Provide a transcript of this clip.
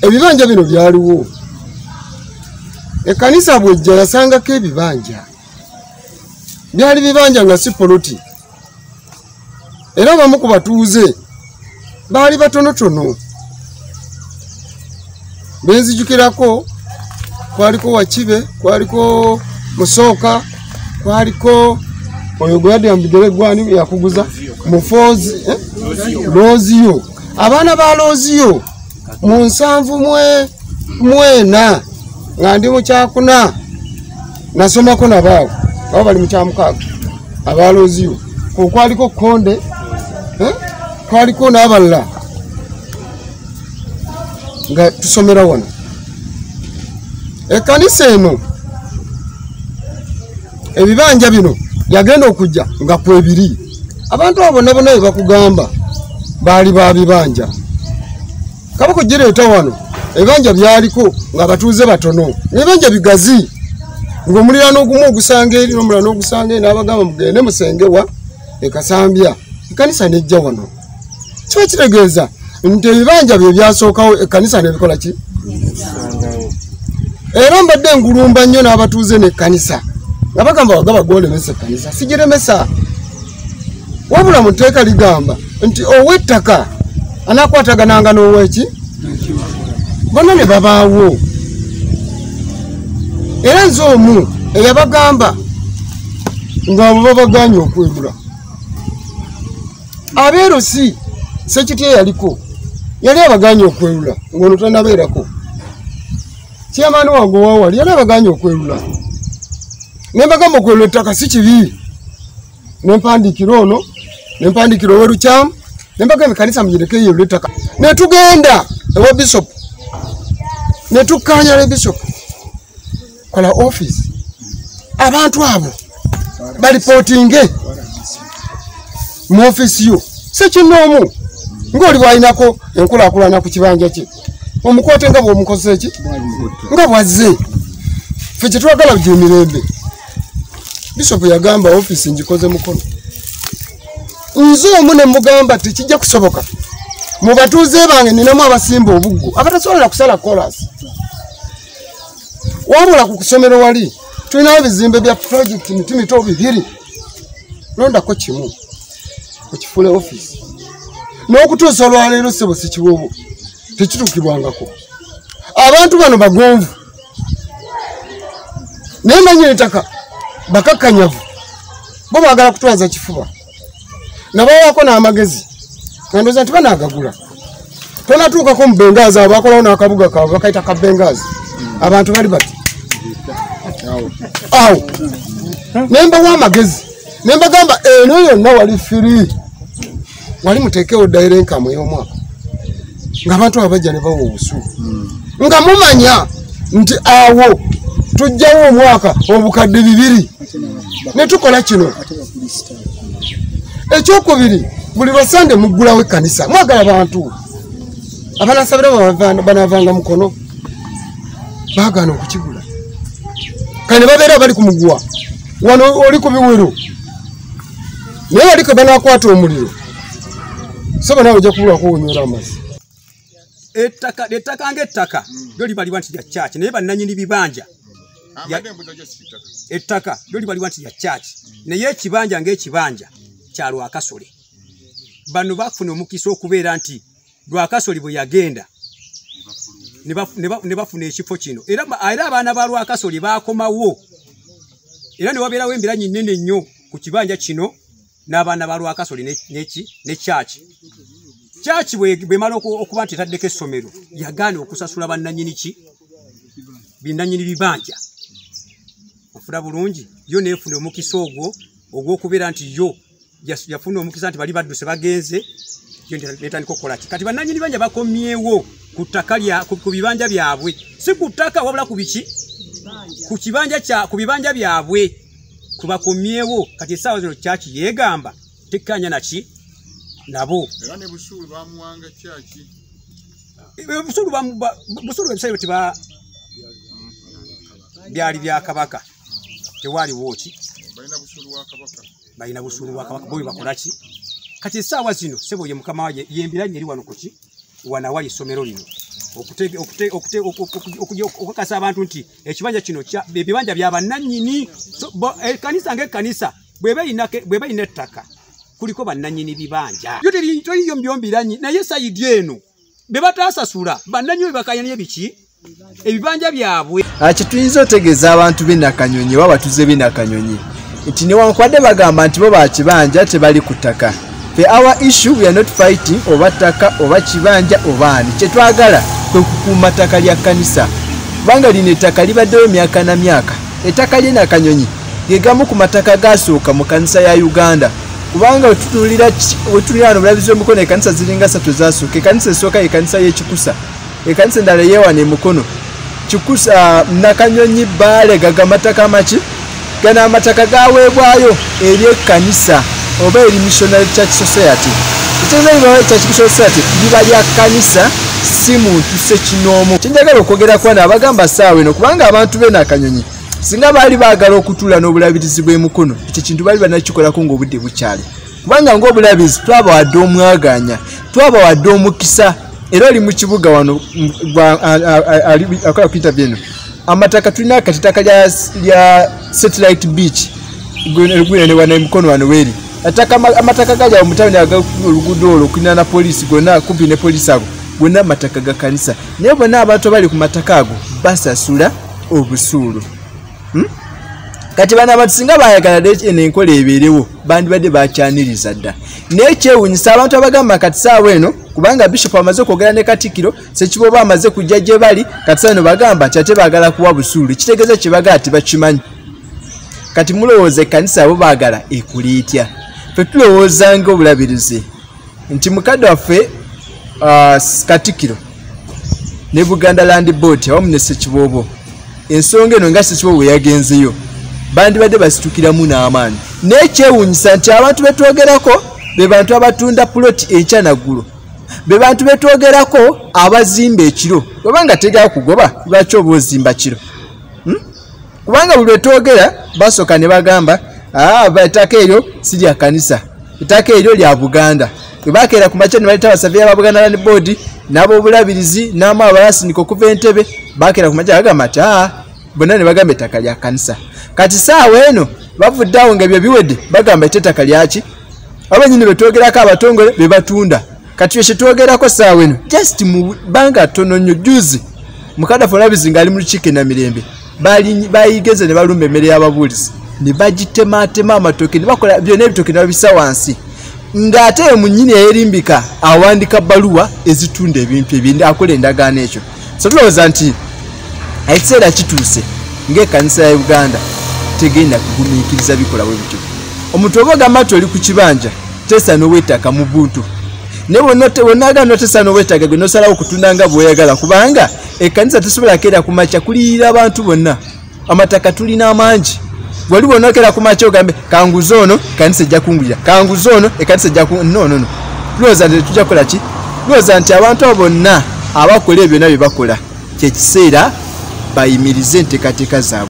Ebibanja bino byaliwo. Ekkanisa bw'ejja yasangako ebibanja. Byali bibanja nga si poloti. Era abamu ku batuuze baali batonotono. Benzijukirako kwaliko Wakibe, kwaliko Musooka, kwaliko oyo gwe yadde mubigere gwani yakuguza Mufozi, Lozio. Abaana ba Lozio mu 74 nga ndi mu kyakuna nasomako nabaawo abo bali mu kyamukaaga aba Lozio. Kwaliko Konde, kwaliko n'abalala nga tusomera wano. Ekkanisa eno ebibanja bino yagenda okujja nga kwebiri. Abantu abo bonna bonna bakugamba baali ba bibanja. Kabaka gireeta wano ebibanja byaliko ng'abatuuze batono, ebibanja bigazi ng'omuliraano ogumu ogusanga eri n'omulala ogusanga eri, n'abagamba mugende musengewa e Kasambya. Ekkanisa nejja wano. Kiba kitegeeza nti ebibanja bye byasookawo ekkanisa n'ebikola ki? Era mbadde ngulumba nnyo n'abatuuze n'ekkanisa nga bagamba wagaba gw'olemesa ekkanisa. Sigiremesa, wabula mu tteeka ligamba nti ow'ettaka anakwatagananga n'oweki bonna ne babaawo. Era nze omu eyabagamba ng'abo babagaanye okwegula. Abeero si Ssekitye yaliko yali abagaanye okwerula ng'ono tannabeerako. Chairman wange owawali yali abagaanye okwerula. Ne mbagamba okwerula ettaka si kibi. Ne mpandiikira ono, ne mpandiikira ow'Erukyamu, ne mbagamba ekkanisa mugireke yerule ettaka. Ne tugenda ewa Bishop, ne tukkaanya ne Bishop kola office. Abantu abo balipootinge mu office yo. Ssekinnoomu ng'oli bw'alinako enkulaakulana ku kibanja kye, omukwate nga bw'omukozesa ki nga bw'azze. Ffe kye twagala gy'emirembe. Bishop yagamba office ngikoze mukono. Nze omu ne mugamba tekijja kusoboka. Mu batuuze bange ninamu abasimba obuggo abatasobola kusala koolaasi. Wabula ku kusomero wali tulinawo ebizimbe bya project miti mito bibiri, londako kimu okifuule office. N'okutuusa olwaleero ssebo si kiwoowo, tekituukibwangako. Abantu bano bagonvu, naye nannyini ttaka bakakkanyavu, bo baagala kutwaza kifuba. Nabawaako n'amagezi nga ndowooza nti banaagagula. Tonatuukako mu Bengaazi abo bakolawo n'akabuga kaabwe bakayita ka Bengaazi. Abantu bali bati awo. Ne mbawa amagezi ne mbagamba eno yonna wali free, wali muteekewo ddaira enkamu ey'omwaka ng'abantu abo bajja ne bawa obusuulu, nga mumanya nti awo tujjawo omwaka obukadde 2 ne tukola kino. Ekyokubiri, buli lwa Sande muggulawo ekkanisa. Mwagala bantu abanasabira banaavanga mukono, baagaana okukigula. Kale ne babeera bali ku muguwa wano oli ku biwero, naye baliko banaakwata omuliro saba naawe ojja kubulwako wonywera amazzi. Ettaka ng'ettaka lyo libalibwa nti lya church, naye bannannyini bibanja ettaka lyo libalibwa nti lya church, naye ekibanja ng'ekibanja kya Lwakasole. Bano bafuna omukisa okubeera nti Lwakasole bwe yagenda ne bafuna ekifo kino. Era abaana ba Lwakasole baakomawo, era ne wabeerawo embiranyi nnene nnyo ku kibanja kino n'abaana ba Lwakasole ne church. Church bwemala okuba nti etaddeko essomero yagaana okusasula bannannyini ki bannannyini bibanja. Ofuna bulungi yo neefuna omukisa ogwo ogw'okubeera nti yo yafuna omukisa nti bali badduse bagenze, yo netandika okukola ki. Kati bannannyini bibanja bakomyewo ku ttaka ku bibanja byabwe, si ku ttaka wabula ku biki ku kibanja kya ku bibanja byabwe kubakomyewo. Kati essaawa zino church yeegamba tekkanya naki nabo. Era ne busuulu bamuwanga church. Busuulu ebisayo tiba byali bya Kabaka, tewaliwo ki balina busuulu wa Kabaka, balina busuulu wa Kabaka bo bakola ki. Kati essaawa zino ssebo ye mukama ye yembiranye eri wano kuki wana wali essomero lino. Okukakasa abantu nti ekibanja kino ebibanja bya bannannyini. Ekkanisa ng'ekkanisa bw'eba erina ettaka kuliko bannannyini bibanja. Yo teriyo mbyombiranye, naye sayidi eno be bataasasula bannannyini bakayanye biki ebibanja byabwe. Kyetuyinza otegeeza abantu b'e Nakanyonyi oba abatuuze b'e Nakanyonyi nti newankubadde bagamba nti bo bakibanja tebali ku ttaka. Fe our issue, we are not fighting oba ttaka oba kibanja oba ani. Kyetwagala kwe kukuuma ttaka lya kkanisa, kubanga lino ettaka libaddewo emyaka na myaka. Ettaka ly'e Nakanyonyi ge gamu ku mataka gasooka mu kkanisa ya Uganda, kubanga wetutunuulira wano obulabizi bw'emikono ekkanisa ziringa ssatu ezasooka. Ekkanisa esooka ye kanisa y'Ekikusa, ekkanisa endala yeewana Emukono, Kikusa, Nakanyonyi, Bbaale. Gaga amataka amaki gano amataka gaweebwayo eri ekkanisa oba eri Missionary Church Society. Ekitegeeza Church Society liba lya kkanisa, si muntu ssekinoomu. Kyenjagala okwogera kwana abagamba saawa eno, kubanga abantu b'e Nakanyonyi singa baali baagala okutuula n'obulabirizi bw'Emukono, ekyo kintu baali banakikolako ng'obudde bukyali, kubanga ng'obulabirizi twabawadde omwaganya, twabawadde omukisa. Era oli mu kibuga wano akola ku interview eno, amataka tulina kati ettaka lya Satellite Beach gwene wano Emikono wano weeri amataka gali awo mutawuni, oluguudo olwo kulina poliisi gonna, kumpi ne poliisi, ago gonna amataka ga kanisa. Naye bonna abantu abali ku mataka ago basasula obusuulu. Kati bano abantu singa bayagala eno enkola ebeerewo, bandibadde bakyaniriza dda. Naye kyewunyisa abantu abagamba kati saawa eno, kubanga bishop amaze okwogera ne Katikkiro, Ssekiboobo amaze kujja gye bali, kati saawa eno bagamba nti ate baagala kuwa busuulu. Kitegeeza kyebagala tebakimanyi. Kati mulowooza ekkanisa abo baagala ekula etya? Ffe tulowooza nga obulabirizi nti mukadde waffe Katikkiro ne Buganda Land Board awamu ne Ssekiboobo, ensonga eno nga Ssekiboobo bwe yagenzeyo, bandibadde basitukiramu n'amaanyi. Naye kyewuunyisa nti abantu betwogerako be bantu abatunda puloti enkya naggulo, be bantu betwogerako abazimba ekiro. Obanga tegala kugoba, lwaki oba ozimba kiro? Kubanga buli lwetwogera basooka ne bagamba, ettaka eryo si lya kanisa, ettaka eryo lya Buganda. Bwe bakeera ku makya ne baleeta abasaveya ba Buganda Land Board n'ab'obulabirizi n'amu abalasinika okuva Entebe, bakeera ku makya bagamba nti bonna ne bagamba ettaka lya kanisa. Kati saawa eno bavudde awo nga ebyo biwedde, bagamba ete ettaka lyaki? Abanyini betwogerako abatongole be batunda. Kati ekyo twogerako saawa eno, just mu bbanga ttono nnyo, juzi mukadde olabizi ng'ali mu lukiiko e Namirembe, bayigeze ne balumba emmere y'ababuulizi ne bagitematema amatooke ne bakola byonna, ebitooke ne babissa wansi, ng'ate munnyini eyerimbika awandika bbaluwa ezitunda ebintu ebindi, akola endagaano ekyo. So tulowooza nti ekiseera kituuse ng'ekkanisa ya Uganda tegenda kugumiikiriza bikola bwe bityo. Omuntu oba ogamba nti oli ku kibanja, teesa n'obwetaka mu buntu, naye bw'onaagamba noteesa n'obwetaaga gwe nosalawo okutunda nga bw'oyagala, kubanga ekkanisa tesobola keera ku makya kuliyirira abantu bonna. Amataka tulina amangi. Wali bw'onookera ku makya ogambe kanguze ono, kanisa ejja kungulira, kanguze ono, ekkanisa ejja ku no, no, no. Tulowooza nti tujja kukola ki? Tulowooza nti abantu abo bonna abakola ebyo byonna bye bakola, kyekiseera bayimirize enteekateeka zaabwe.